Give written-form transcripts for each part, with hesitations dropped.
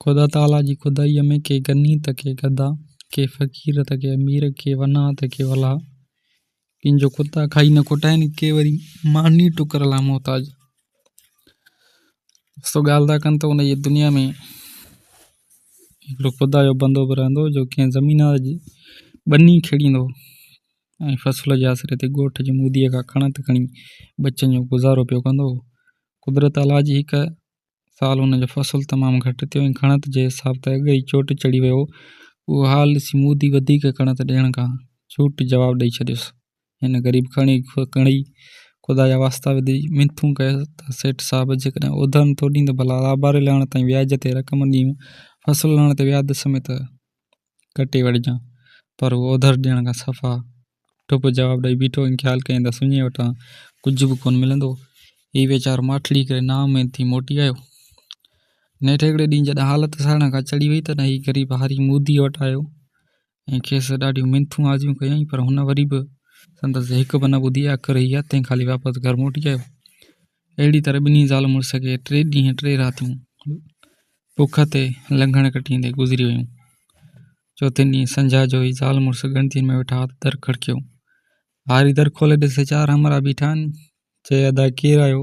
خدا تعاليٰ جي خدائيء ۾ ڪي غني ته ڪي گدا، ڪي فقير ته ڪي امير، ڪي وناهه ته ڪي ولاهه، ڪن جو ڪتا کائي نه کوٽائين، ڪي وري ماني ٽڪر لاء محتاج. سو ڳالهه ٿا ڪن ته ان جي دنيا ۾ هڪڙو خدا جو بندو به رهندو هو جو ڪنهن زمين جي ٻني کيڙيندو هو ۽ فصل جي آسري تي ڳوٺ جي موديء کان کڻت کڻي ٻچن جو گذارو پيو ڪندو هو. قدرت الله جي هڪ سال ان جو فصل تمام گهٽ ٿيو ۽ کڻت جي حساب تي اڳ ئي چوٽ چڙهي ويو هو. اهو حال ڏسي مودي وڌيڪ کڻت ڏيڻ کان ڇوٽ جواب ڏئي ڇڏيس. هن غريب کڻي کڻي خدا جا واسطا وڌي منٿون ڪيس ته سيٺ صاحب جيڪڏهن اوڌر نٿو ڏين ته ڀلا لاباري لهڻ تائين وياج تي رقم ڏين، فصل لهڻ تي وياج سميت ڪٽي وٺجان. پر هو اوڌر ڏيڻ کان صفا ٽپ جواب ڏئي بيٺو ۽ خيال ڪيائين ته سڃي وٽان ڪجهه به ڪونه ملندو. هي ويچارو ماٺڙي ڪري نااميد ٿي موٽي آيو. نيٺ هڪڙي ڏينهن جڏهن حالت سهڻ کان چڙهي وئي تڏهن هي غريب هاري موديء وٽ آيو ۽ کيس ڏاڍيون منٿون آزيون ڪيائين پر هن وري به سندس هڪ به نه ٻڌي. آخر هي هٿين خالي واپس گهر موٽي آيو. اهڙي طرح ٻنهي زال مڙس کي ٽي ڏينهن ٽي راتيون بک تي لنگهڻ ڪٽيندي گذري ويون. چوٿين ڏينهن سنجها جو هي زال مڙس ڳڻتين ۾ ويٺا ته در کڙڪيو. هاري در کولي ڏسي چار همراهه بيٺا آهن. چئي ادا ڪير آهيو؟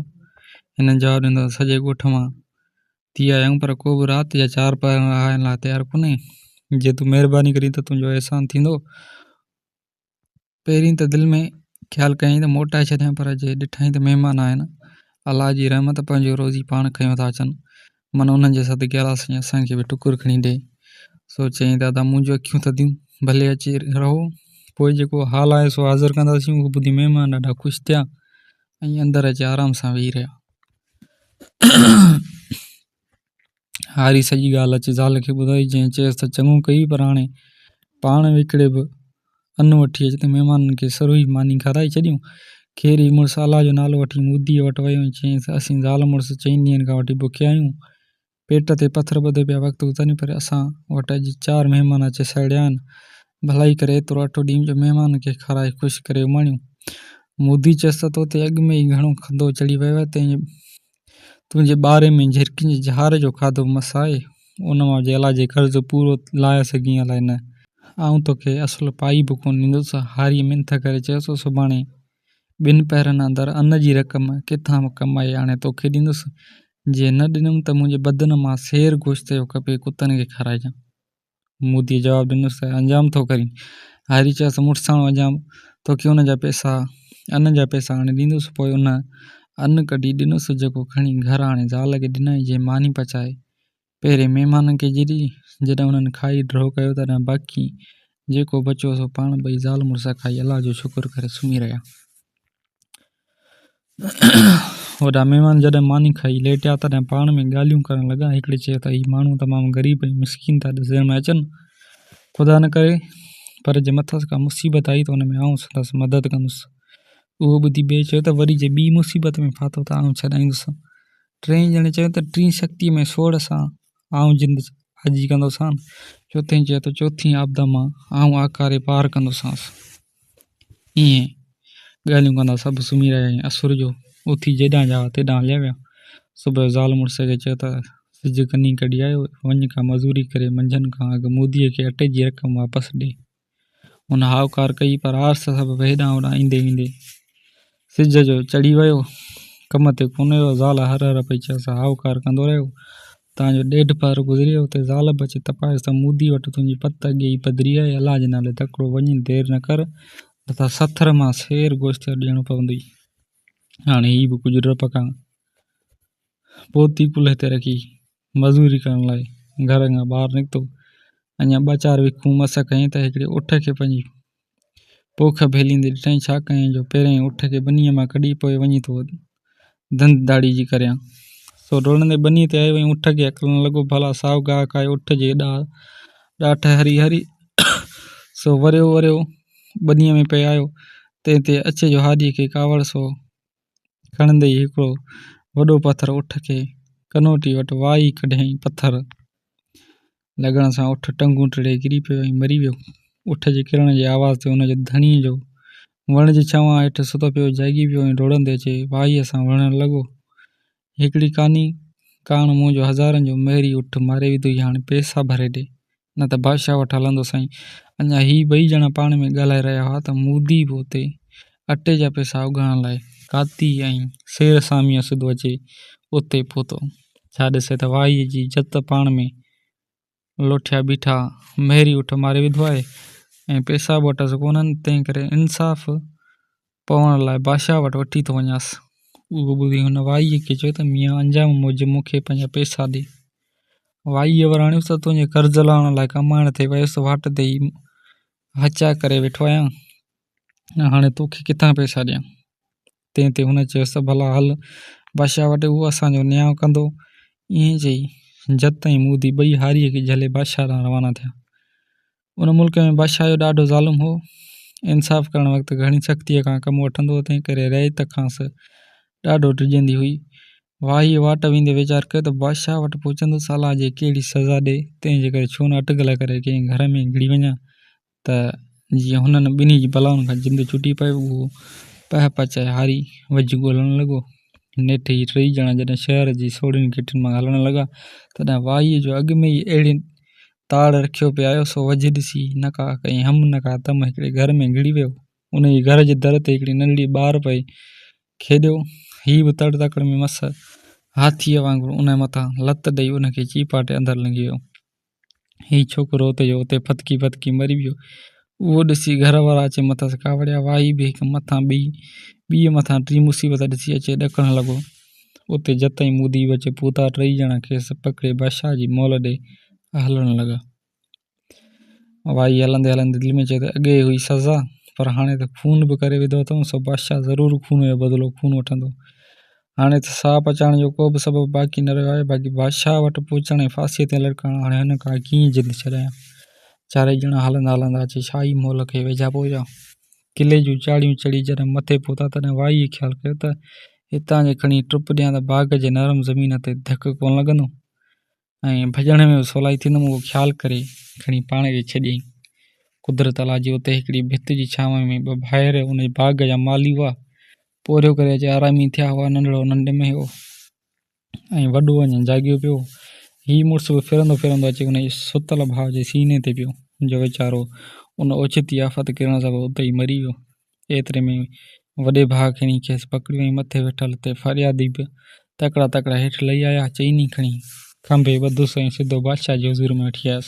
هنن جواب ڏنو ته سڄي ڳوٺ مان ٿي آيا آهيون پر ڪو به رات جا چار پهر رهائڻ لاء تيار ڪونهي. جي تون مهرباني ڪرين ته تنهنجو احسان ٿيندو. پهرين ته دل ۾ خيال ڪيائين ته موٽائي ڇڏيان پر جي ڏٺائين ته مهمان آهن، الله جي رحمت پنهنجو روزي پاڻ کنيو ٿا اچن، من انهن جي صدقي الله سائين اسان کي به ٽڪر کڻي ڏي. سو چيائين ته ادا منهنجون اکيون ٿڌيون، ڀلي اچي رهو، پوء جيڪو حال آهي سو حاضر ڪنداسين. اهو ٻڌي مهمان ڏاڍا خوش ٿيا ۽ اندر اچي آرام سان ويهي رهيا. هاري سڄي ڳالهه اچي زال کي ٻڌائي، جنهن چيس ته چڱو ڪيئي پر هاڻي پاڻ وڪڙي به ان وٺي اچ ته مهمانن کي سروهي ماني کارائي ڇڏيون. خير هي مڙس الله جو نالو وٺي موديء وٽ ويو ۽ چيائينس ته اسين زال مڙس چئن ڏينهن کان وٺي بکيا آهيون. پيٽ تي پٿر ٻڌي پيا وقت گذاريون پر اسان وٽ اڄ چار مهمان اچي سهڙيا آهن. ڀلائي ڪري ايترو اٽو ڏيون جو مهمانن کي کارائي خوش ڪري اماڻيون. مودي چيس ته توتي اڳ ۾ ئي گهڻو کنڌو چڙهي ويو آهي، تنهنجي ٻاري ۾ جهرڪين جي جهار جو کاڌو مس آهي، ان مان جي الاجي قرض پورو لاهي سگهين الائي نه. آئون توکي اصل پائي به ڪونه ڏيندس. هاريء منٿ ڪري چيس، سڀاڻي ٻن پهرن اندر ان جي رقم ڪٿان به ڪمائي آڻي توکي ڏيندس. جي نه ڏنم ته منهنجي بدن مان سير گوشت جو ڪپي ڪتن کي کارائجان. موديء جواب ڏنس ته انجام ٿو ڪرين؟ هاري چيس ته مڙساڻو انجام، توکي ان جا پئسا، ان جا پئسا آڻي ڏيندس. پوء ان ان ڪڍي ڏنس، جيڪو کڻي گهر آڻي زال کي ڏنائين، جنهن ماني پچائي پهرين مهمانن کي ڏني. جڏهن انهن کائي ڍؤ ڪيو، تڏهن باقي جيڪو بچيو سو پاڻ ٻئي زال مڙس کائي الله جو شڪر ڪري سمهي رهيا. هوڏانهن مهمان جڏهن ماني کائي ليٽيا تڏهن پاڻ ۾ ڳالهيون ڪرڻ لڳا. هڪڙي چيو ته هي ماڻهو تمام غريب ۽ مسڪين ٿا ڏسڻ ۾ اچن. خدا نه ڪري پر جي مٿس ڪا مصيبت آئي ته ان ۾ آئون سندس مدد ڪندس. اهو ٻڌي ٻئي چيو ته وري جي ٻي مصيبت ۾ ڦاٿو ته آئون ڇڏائيندس. ٽئين ڄڻي چيو ته ٽين شڪتيء ۾ سوڙ سان آئون جند آجي ڪندوسان. چوٿين چيو ته چوٿين آبدا مان آئون آڪاري پار ڪندوسانس. ائين ڳالهيون ڪندا سڀ سمهي رهيا ۽ اسر جو اٿي جيڏانهن جا هئا تيڏانهن هليا ويا. صبح جو زال مڙس کي چيو ته سج ڪني ڪڍي آيو، وڃ ڪا مزوري ڪري منجهند کان اڳ موديء کي اٽي جي رقم واپس ڏي. هن هائوڪار ڪئي پر آرس سبب هيڏانهن هوڏانهن ايندي ويندي سج جو چڙهي ويو. ڪم تي ڪونه ويو. زال هر هر پئي چيس. هائوڪار ڪندو رهيو. تان جو ڏيڍ پهر گذري ويو اتي زال به اچي تپايس ته مودي وٽ تنهنجي پت اڳي ئي پڌري آهي، الله جي نالي تڪڙو وڃ، دير نه ڪر، نه ته سٿر مان سير گوشت جو ڏيڻو پوندئي. هاڻي هي به ڪجهه ڊپ کان پوتي ڪلهي تي رکي مزوري ڪرڻ لاء گهر کان ٻاهر نڪتو. اڃا ٻه چار وکون مس کنيائين ته هڪڙي اٺ کي پنهنجي پوک ڀيليندي ڏٺائين. ڇا ڪيائين جو پهريائين اٺ کي ٻنيء مان ڪڍي پوء وڃي ٿو ڌنڌ ڌاڙي جي ڪريان. سو ڊوڙندي ٻنيء تي آيو ۽ اٺ کي هڪلڻ لڳو. ڀلا سائو گاهه کائي اٺ جي ڏاٺ هري هري. سو وريو وريو ٻنيء ۾ پئي آيو. تنهن تي اچي جو هاريء کي ڪاوڙ سو کڻندي ئي هڪڙو وڏو پٿر اٺ کي ڪنوٽي وٽ وائي ڪڍيائين. پٿر لڳڻ سان اٺ ٽنگون ٽيڙي ڪري پيو ۽ مري ويو. اٺ جي ڪرڻ جي آواز تي ان جو ڌڻي جو وڻ جي ڇانو هيٺ ستو پيو جاڳي پيو ۽ ڊوڙندي اچي واهيء سان وڙهڻ لڳو. هڪڙي ڪاني ڪاڻ منهنجو هزارن جو مهري اٺ ماري وڌوئي، هاڻي پئسا ڀري ڏي، نه ته بادشاهه وٽ هلندوسانء. اڃا هي ٻئي ڄڻا پاڻ ۾ ڳالهائي رهيا هئا ته مودي به اتي اٽي جا پئسا اگهائڻ لاء ڪاتي ۽ سير ساميء سوڌو اچي اتي پهتو. ڇا ڏسي ته واهيء جي جت پاڻ ۾ لوٺيا بيٺا، مهري اٺ ماري وڌو آهي ۽ پئسا به وٽس ڪونهن، تنهنڪري انصاف پوڻ لاء بادشاهه وٽ وٺي ٿو وڃانس. اهو ٻڌي هن واهيء کي چيو ته ميان انجام موجب مون کي پنهنجا پئسا ڏي. واهيء وراڻيس ته تنهنجي قرض لاهڻ لاء ڪمائڻ تي ويس، واٽ تي ئي هچا ڪري ويٺو آهيان، هاڻي توکي ڪٿان پئسا ڏيان؟ تنهن تي هن چيس ته ڀلا هل بادشاهه وٽ، اهو اسان جو نياء ڪندو. ائين چئي جت ۽ مودي ٻئي هاريء کي جهلي بادشاهه ڏانهن روانا ٿيا. ان ملڪ ۾ بادشاهه جو ڏاڍو ظالم هو. انصاف ڪرڻ وقت گهڻي سختيء کان ڪم وٺندو هو، تنهنڪري رعيت کانئس ڏاڍو ڊڄندي هئي. واهيء واٽ ويندي ويچار ڪيو ته بادشاهه وٽ پهچندس، الاء جي ڪهڙي سزا ڏئي، تنهن جي ڪري ڇو نه اٽڪل ڪري ڪنهن گهر ۾ گهڙي وڃان ته جيئن هنن ٻنهي جي بلائن کان جند ڇٽي پوي. اهو پهه پچائي هاري وجهه ڳولڻ لڳو. نيٺ هي ٽيئي ڄڻا جڏهن شهر جي سوڙهين گهٽين مان هلڻ لڳا، تڏهن واهيء جو اڳ ۾ ئي اهڙي تاڙ رکيو پئي آيو، سو وجهه ڏسي نه ڪا ڪئين هم نه ڪا تم هڪڙي گهر ۾ گهڙي ويو. انهيء گهر جي در تي هڪڙي ننڍڙي ٻار پئي کيڏيو. هي به تڙ تڪڙ ۾ مس هاٿيء وانگر ان مٿان لت ڏيئي ان کي چيپاٽي اندر لنگهي ويو. هي ڇوڪرو اتي جو اتي ڦٿڪي ڦٿڪي مري ويو. اهو ڏسي گهر وارا اچي مٿس ڪاوڙيا. واهي به هڪ مٿان ٻي، ٻيء مٿان ٽين مصيبت ڏسي اچي ڏڪڻ لڳو. اتي جت ۽ مودي به اچي پهتا. ٽيئي ڄڻا کيس پڪڙي بادشاهه جي مهل ڏي هلڻ لڳا. وائي هلندي هلندي دل ۾ چيو ته اڳي هئي سزا، پر هاڻي ته خون به ڪري وڌو اٿم، سو بادشاهه ضرور خون جو بدلو خون وٺندو. هاڻي ته ساهه پچائڻ جو ڪو به سبب باقي نه رهيو آهي، باقي بادشاهه وٽ پهچڻ ۽ ڦاسيء تي لڙڪڻ، هاڻي هن کان ڪيئن جند ڇڏايان؟ چارئي ڄڻا هلندا هلندا اچي شاهي محل کي ويجها پهتا. قلعي جون چاڙهيون چڙهي جڏهن مٿي پهتا، تڏهن وائيء خيال ڪيو ته هتان جي کڻي ٽپ ڏيان ته باغ جي نرم زمين تي ڌڪ ڪونه لڳندو ۽ ڀڄڻ ۾ به سولائي ٿيندم. اهو خيال ڪري کڻي پاڻ کي ڇڏيائين. قدرت الله جي اتي هڪڙي ڀت جي ڇانو ۾ ٻه ڀائر ان باغ جا مالهي هئا. پورهيو ڪري اچي آرامي ٿيا هئا. ننڍڙو ننڊ ۾ هو ۽ وڏو اڃا جاڳيو پيو هو. هي مڙس به ڦرندو ڦرندو اچي انهيء ستل ڀاء جي سيني تي پيو، جو ويچارو ان اوچتي آفت ڪرڻ سبب اتي ئي مري ويو. ايتري ۾ وڏي ڀاء کڻي کيس پڪڙيو ۽ مٿي ويٺل تي فريادي به تڪڙا تڪڙا هيٺ لهي آيا. چئني کڻي کنڀي ٻڌس ۽ سڌو بادشاهه جي حضور ۾ وٺي آيس.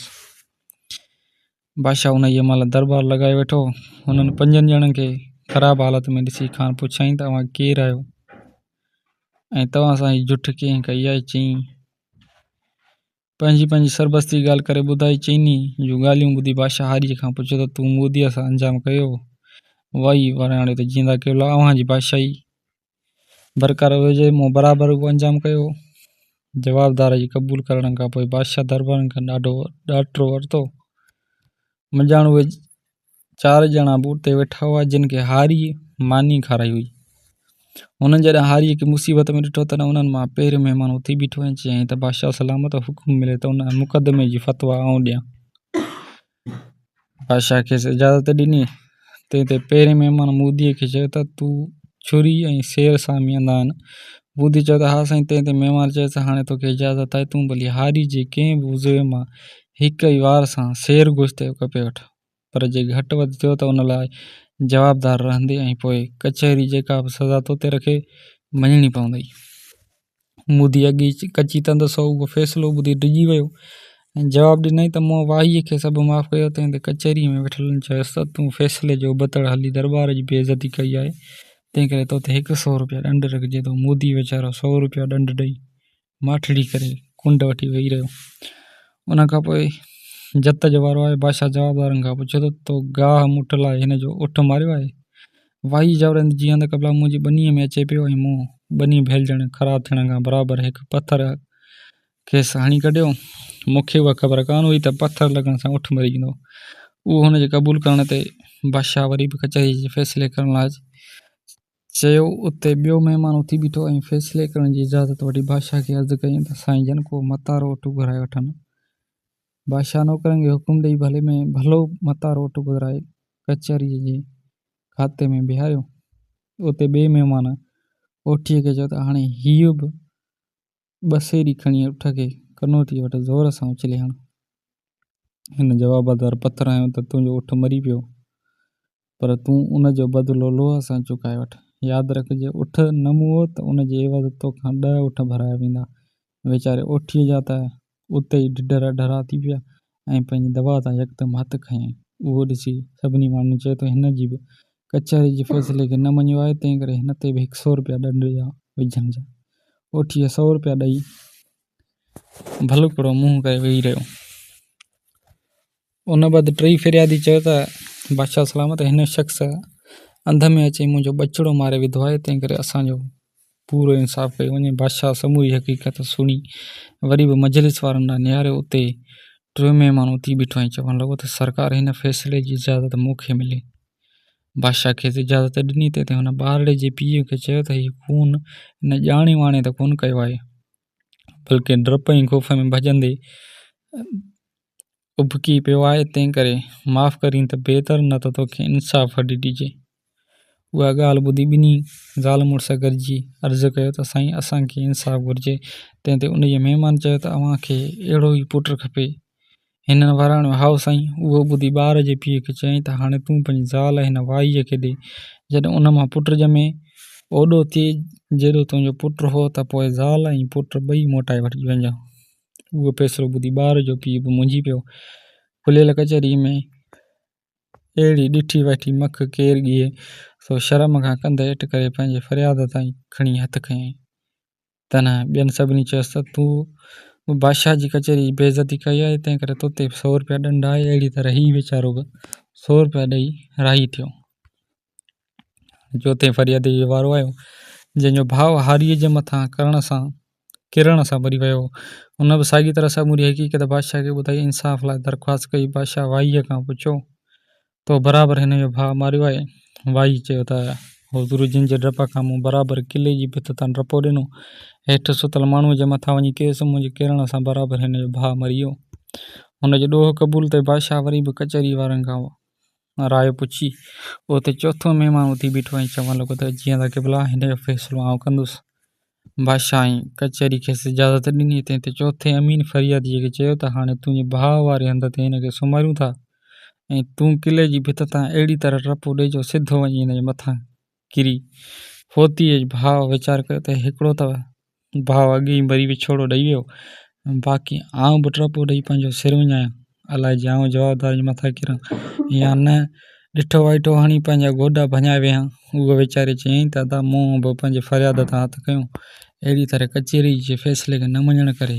بادشاهه انهيء مهل درٻار لڳائي ويٺو. هنن پنجن ڄڻن کي خراب حالت ۾ ڏسي کانئن پڇيائين ته اوهان ڪير آهيو ۽ توهان سان هي جٺ ڪنهن ڪئي آهي؟ چيائين. پنهنجي پنهنجي سربستي ڳالهه ڪري ٻڌائي. چئني جون ڳالهيون ٻڌي بادشاهه هاريء کان پڇيو ته تون موديء سان انجام ڪيو؟ وائي وراڻيو ته جيئندا قبلا اوهان جي بادشاهي برقرار هجي، مون برابر اهو انجام ڪيو. جوابدار جي قبول ڪرڻ کان پوء بادشاهه دربارين کان ڏاڍو ڏاٽو ورتو. منجهان اهي چار ڄڻا به اتي ويٺا هئا، جن کي هاريء ماني کارائي هئي. هنن جڏهن هاريء کي مصيبت ۾ ڏٺو، تڏهن انهن مان پهريون مهمان اٿي بيٺو ۽ چيائين ته بادشاهه سلامت، حڪم ملي ته ان مقدمي جي فتويٰ آئون ڏيان. بادشاهه کيس اجازت ڏني. تنهن تي پهرين مهمان موديء کي چيو ته تو ڇري ۽ سير سامي آندا آهن؟ موديء چيو ته ها سائين. تنهن تي مهمان چيس ته هاڻي توکي اجازت آهي، تون ڀلي هاري جي ڪنهن به عضوي مان هڪ ئي وار سان سير گوشت جو ڪپي وٺ، پر جي گهٽ وڌ ٿيو ته ان لاء جوابدار رهندين ۽ پوء ڪچهري جيڪا به سزا توتي رکي، مڃڻي پوندئي. مودي اڳ ئي ڪچي تند سو اهو فيصلو ٻڌي ڊڄي ويو ۽ جواب ڏنائين ته مون واهيء کي سڀ معاف ڪيو. تنهن تي ڪچهريء ۾ ويٺلن چيس ته تون فيصلي جي ابتڙ هلي درٻار جي بي عزتي ڪئي آهي، تنهنڪري توتي هڪ سئو روپيا ڏنڊ رکجي ٿو. مودي ويچارو سئو روپيا ڏنڊ ڏئي ماٺڙي ڪري ڪنڊ وٺي ويهي رهيو. ان کان پوء جت جو وارو آيو. بادشاهه جوابدارن کان پڇيو ته تو گاهه مٺ لاء هن جو اٺ ماريو آهي؟ واهي جاوڙيندي جيئن ته قبلا منهنجي ٻنيء ۾ اچي پيو ۽ مون ٻني ڀيلجڻ خراب ٿيڻ کان برابر هڪ پٿر کيس هڻي ڪڍيو. مون کي اها خبر ڪانه هئي ته پٿر لڳڻ سان اٺ مري ويندو. اهو هن جي قبول ڪرڻ تي بادشاهه وري به ڪچهريء جي فيصلي ڪرڻ لاء چيو. اتي ٻيو مهمان اٿي بيٺو ۽ فيصلي ڪرڻ جي اجازت وٺي بادشاهه کي عرض ڪيائين ته سائين جن ڪو متارو اٺ گهرائي وٺن. بادشاهه نوڪرن کي حڪم ڏيئي ڀلي ۾ ڀلو متارو اٺ گهرائي ڪچهريء جي کاتي ۾ بيهاريو. اتي ٻئي مهمان اوٺيء کي چيو ته هاڻي هيء به ٻه سيري کڻي اٺ کي ڪنوٽيءَ وٽ زور سان اڇلي هڻ. هن جوابدار پٿر هنيو ته تنهنجو اٺ مري پيو، پر تون ان جو بدلو لوهه سان چڪائي وٺ. ياد رک، جي اٺ نه مئو ته ان جي عيوض توکان ڏهه اٺ ڀرايا ويندا. ويچاري اوٺيءَ جا ته اتي ئي ڍڍر ڍرا ٿي پيا ۽ پنهنجي دعويٰ تان يڪدم هٿ کنيائين. اهو ڏسي سڀني ماڻهن چيو ته هن به ڪچهريءَ جي فيصلي کي نه مڃيو آهي، تنهنڪري هن تي به هڪ سؤ رپيا ڏنڊ جا وجهجن. اوٺيءَ سؤ رپيا ڏيئي ڀلوڪڙو منهن ڪري ويهي رهيو. ان بعد ٽئين فرياديءَ چيو ته بادشاهه سلامت! هن شخص انڌ ۾ اچي منهنجو ٻچڙو ماري وڌو آهي، تنهنڪري اسان جو پورو انصاف ڪيو وڃي. بادشاهه سموري حقيقت سڻي وري به مجلس وارن ڏانهن نهاريو. اتي ٽيون مهمان اٿي بيٺو ۽ چوڻ لڳو ته سرڪار هن فيصلي جي اجازت مون کي ملي. بادشاهه کيس اجازت ڏني. تنهن تي هن ٻارڙي جي پيءُ کي چيو ته هي خون هن ڄاڻي واڻي ته ڪونه ڪيو آهي، بلڪه ڊپ ۽ خوف ۾ ڀڄندي اٻڪي پيو آهي، تنهنڪري معاف ڪرين ته بهتر، نه ته توکي انصاف وٺي ڏجي. اها ڳالهه ٻڌي ٻنهي زال مڙس گڏجي عرض ڪيو ته سائين اسان کي انصاف گهرجي. تنهن تي انهيءَ مهمان چيو ته اوهان کي اهڙو ئي پٽ کپي؟ هنن وراڻيو، هائو سائين! اهو ٻڌي ٻار جي پيءُ کي چيائين ته هاڻي تون پنهنجي زال هن وائيءَ کي ڏي، جڏهن ان مان پٽ ڄمي اوڏو ٿئي جيڏو تنهنجو پٽ هو ته پوءِ زال ۽ پٽ ٻئي موٽائي وٺجانء. اهو فيصلو ٻڌي ٻار جو پيءُ به منجهي پيو. کليل ڪچهريءَ ۾ اهڙي ڏٺي وائٺي مک ڪير ڳيهي، سو شرم کان ڪنڌ هيٺ ڪري پنهنجي فرياد تان کڻي هٿ کنيائين. تڏهن ٻين سڀني چيس ته تو به بادشاهه جي ڪچهريءَ جي بي عزتي ڪئي آهي، تنهنڪري توتي به سؤ رپيا ڏنڊ آهي. اهڙيء طرح هي ويچارو به سؤ رپيا ڏيئي راهي ٿيو. هاڻي چوٿين فرياديءَ جو وارو آيو، جنهن جو ڀاء هاريءَ جي مٿان ڪرڻ سان مري ويو هو. هن به ساڳيء طرح سموري حقيقت بادشاهه کي ٻڌائي ۽ انصاف لاء درخواست ڪئي. بادشاهه وائيءَ کان پڇيو، تو برابر هن جو ڀاء ماريو آهي؟ وائيءَ چيو ته حضور جن جي ڊپ کان مون برابر قلعي جي ڀت تان ٽپو ڏنو. هيٺ ستل ماڻهوءَ جي مٿان وڃي ڪريس. منهنجي ڪرڻ سان برابر هن جو ڀاء مري ويو. هن جو ڏوهه قبول ٿيو. بادشاهه وري به ڪچهريءَ وارن کان راءِ پڇي. اتي چوٿون مهمان اٿي بيٺو ۽ چوڻ لڳو ته جي ادا قبلا! هن جو فيصلو آئون ڪندس. بادشاهه ۽ ڪچهريءَ کيس اجازت ڏني. تنهن تي چوٿين امين فرياديءَ کي چيو ته هاڻي تنهنجي ڀاء واري هنڌ تي هن کي سمهاريون ٿا ۽ تون قلعي جي ڀت تان اهڙيء طرح ٽپو ڏي جو سڌو وڃي هن جي مٿان ڪري. فوتيءَ جي ڀاء ويچار ڪيو ته هڪڙو ته ڀاء اڳي ئي مري وڇوڙو ڏئي ويو، باقي آئون به ٽپو ڏئي پنهنجو سر وڃايان، الائجي آئون جوابدار جي مٿان ڪران يا نه، ڏٺو وائٺو هڻي پنهنجا گوڏا ڀڃائي ويهان. اهو ويچاري چيائين ته ادا مون به پنهنجي فرياد تان هٿ کنيو. اهڙيء طرح ڪچهريءَ جي فيصلي کي نه مڃڻ ڪري.